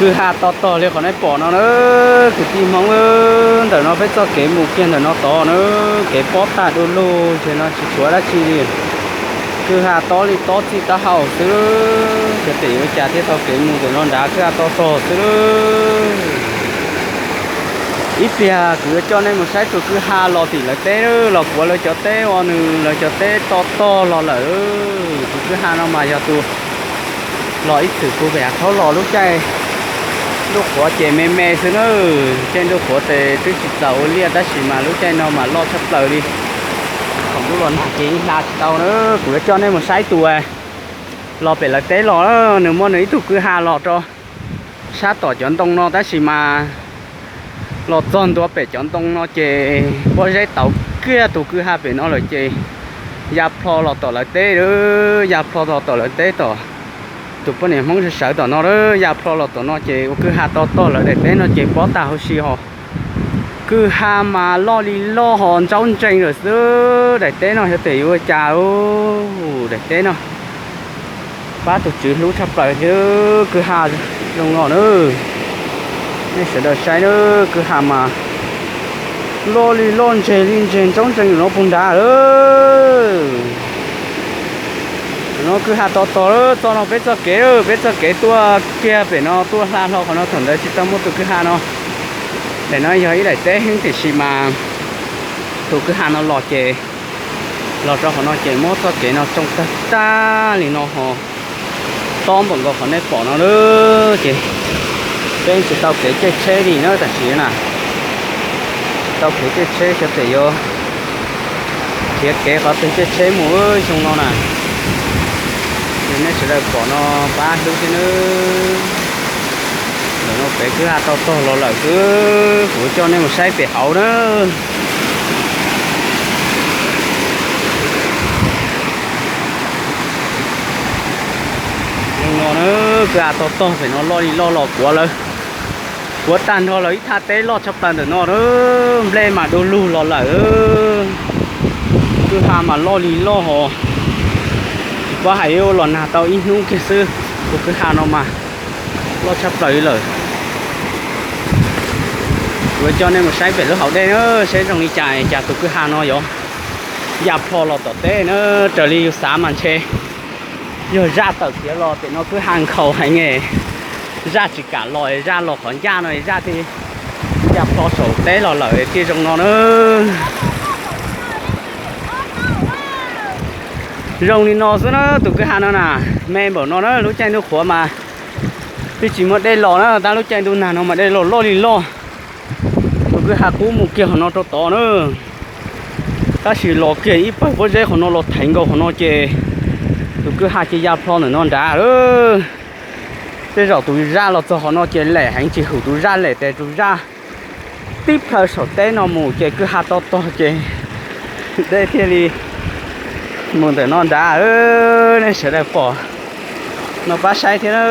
Kwj ha to tog li qhov nej pom no na, kwv tij Hmoob, ntawm no peb txoj kev mus kiag ntawm no tod na, kev pob tag du lug ces no tsis tshuav dab tsi li. Kwj ha tob li tob txij taub hau xwb, xyov tes yuav cas thiaj tau kev mus ntawm no nrad, kwj ha to tog xwb. Ib pliag kuv yuav coj nej mus saib tus kwj ha los tim lawv teb, los kuav lawv cov teb ua nws lawv cov teb to tog los lawm. Tus kwj ha no mas yog tus los ib txwm kuv pem hav thaub los lub caij ntuj qhuav ces me me xwb na. Caij ntuj qhuav ces twb tsis txaus ua liaj tab sis mas lub caij no mas loj tshaj plaws li. Thaum ntuj los nag ces hla tsis tau na. Kuv yuav coj nej mus saib tus los pem lawv teb los, nws muaj nws ib tug kwj ha los rau sab tom cov ntoo no tab sis mas los txog ntua pem cov ntoo no ces pob zeb tauv kiag tus kwj ha pem no lawm ces ya plho los tom lawv teb, ya plho los tom lawv teb tom tus poj niam Hmoob sawv sawv tom no, ya plho los tom no ces ua kwj ha to tog lawv daim teb no ces pob tag huv si ho. Kwj ha mas loj li loj ho ntsaub ntsees lawm xwb, daim teb no xyov tes yuav ua cas. Daim teb no pab tus tswv hlub tshaj plaws thiab, kwj ha zoo no na. Nej sawv daws saib na, kwj ha mas loj li loj ntseg li ntseg ntsaub ntsees no puag nrad lawm. No kwj ha to tog lawm, txoj no peb txoj kev, peb txoj kev tuaj kiag pem no tuaj hla hlo qhov no thaum ntawd tsis tau muaj tus kwj ha no. Daim no yog ib daim teb heev tiam sis mas tus kwj ha no los ces los rau qhov no ces muab txoj kev no tsoo tag tag li no ho tob npaum nkaus qhov nej pom no lawm ces peb tsis tau kev caij tsheb li na tam sim na. Tsis tau kev caij tsheb xyov tes yuav khiav kev qhov twg caij tsheb mus xyoo no na. Ces nej sawv daws pom no pab hlub thiab nawb. Ntawm no pem kwj ha to tog los lawm xwb, kuv coj nej mus saib pem hauv na. Zoo no na, kwj ha to tog pem no loj li loj los kuav lawv, kuav tag nrho lawv ib thaj teb loj tshaj plaws ntawm no na. Nplej mas du lug los lawm. Kwj ha mas loj li loj ho, tsis paub hais yuav los nag tau ib hnub kiag xwb. Tus kwj ha no mas loj tshaj plaws li lawm. Kuv coj nej mus saib pem lub hauv dej na, saib zoo li cas cas tus kwj ha no yuav ya plho los tom teb na. Raws li yus xav mas ntshe yog zaj tawm khiav los pem no kwj ha nkhaus heev, zaj tsis kam los, zaj los qhov ncaj no zaj thiaj ya plho saum teb los lawm thiaj zoo no na. Zoo li no xwb na, tus kwj ha no na, me npaum no na, lub caij ntuj qhuav mas twb tsis muaj dej los na, tab lub caij ntuj nag no mas dej los loj li loj. Tus kwj ha kub mus kiag qhov no rau tod na, tab sis los kiag ib pawg pob zeb qhov no los theev nkaus qhov no ces tus kwj ha ces ya plho ntawm no nrad. Tej zaum tus zaj los txog qhov no ces lem heev tsis hum tus zaj lem tes tus zaj tib plhaw saum teb no mus ces kwj ha to tog ces dej thiaj li mus ntawm no nrad. Nej sawv daws pom no pab saib thiab na.